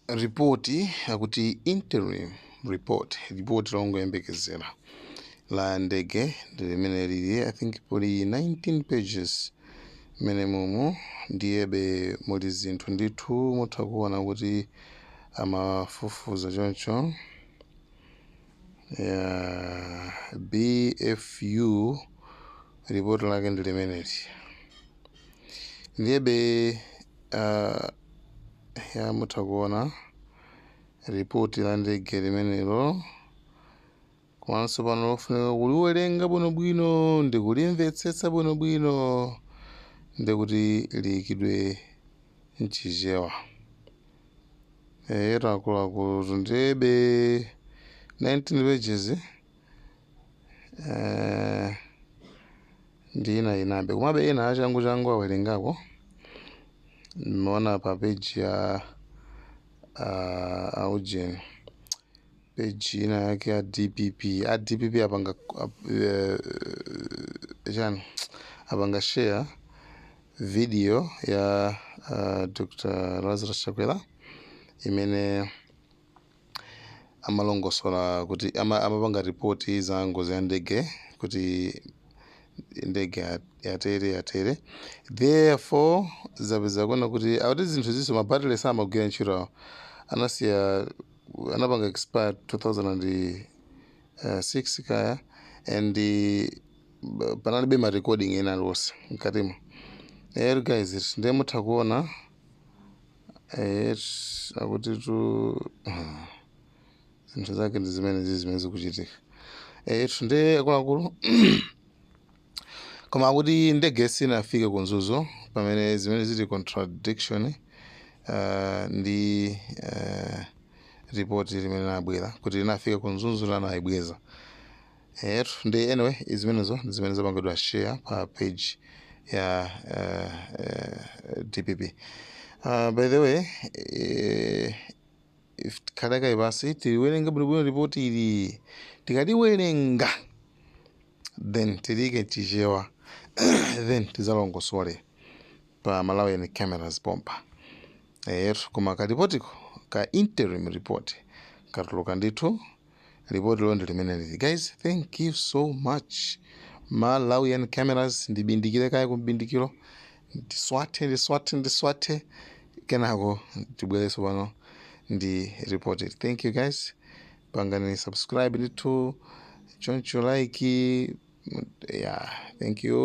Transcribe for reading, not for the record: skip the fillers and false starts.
Ripoti akuti interim report, report longoyembekezera la ndege ndi limene lili, I think pali 19 pages mmene mumu. Ndiyebe muli zinthu ndithu, mutha kuona kuti amafufuza choncho ya BFU. Ripoti lake ndi limeneli. Ndiyebe ya mutha kuona ripoti la ndege limenelo. Komanso pano lofunika kuliwerenga bwinobwino ndi kulimvetsetsa bwinobwino, ndikuti liyikidwe mChichewa. Eyetu akuluakulu, ndiyebe 19 pages ndi ina inabe, komabe ena achangu changu awerengako. Nimeona pa page ya aujeni, page ina yake ya DPP. A DPP apanga chani, apanga share video ya Dr Lazarus Chakwera imene amalongosola kuti amapanga ripoti za ngozi ya ndege, kuti ndege yatere yatere. Therefore zapeza kuona kuti akuti zinthu zinso mabattery samagwira ntchito, anasiya, anapanga expire 2006 kaya, and panalibe ma recording ena aliwonse mkatimo. Ero guys, ndiye mutha kuona akuti tu zinthu zake ndi zimene zizi zimene zikuchitika. Ndiye akuluakulu, koma akuti ndege sinafike ku Mzuzu, pamene zimene zili contradiction ndi ripoti limene linabwera kuti linafika ku Mzuzu, lanayibweza. Etu ndi anyway, izimenezo ndi zimene zapangidwa share pa page ya DPP. By the way, if tikhaleka pasi tiliwerenga bwinobwino ripoti ili, tikaliwerenga then tilike Chichewa, then tizalongosole pa Malawian Cameras pompa. Etu, koma kalipotiko ka interim report katuluka ndithu. Ripoti lo ndi limene lili. Guys, thank you so much, Malawian Cameras. Ndibindikire kaye kumbindikiro, ndiswathe, ndiswathe, ndiswathe, kenako tibwereso pano ndi report. Thank you guys, pangani subscribe ndithu choncho, like. Yeah, thank you.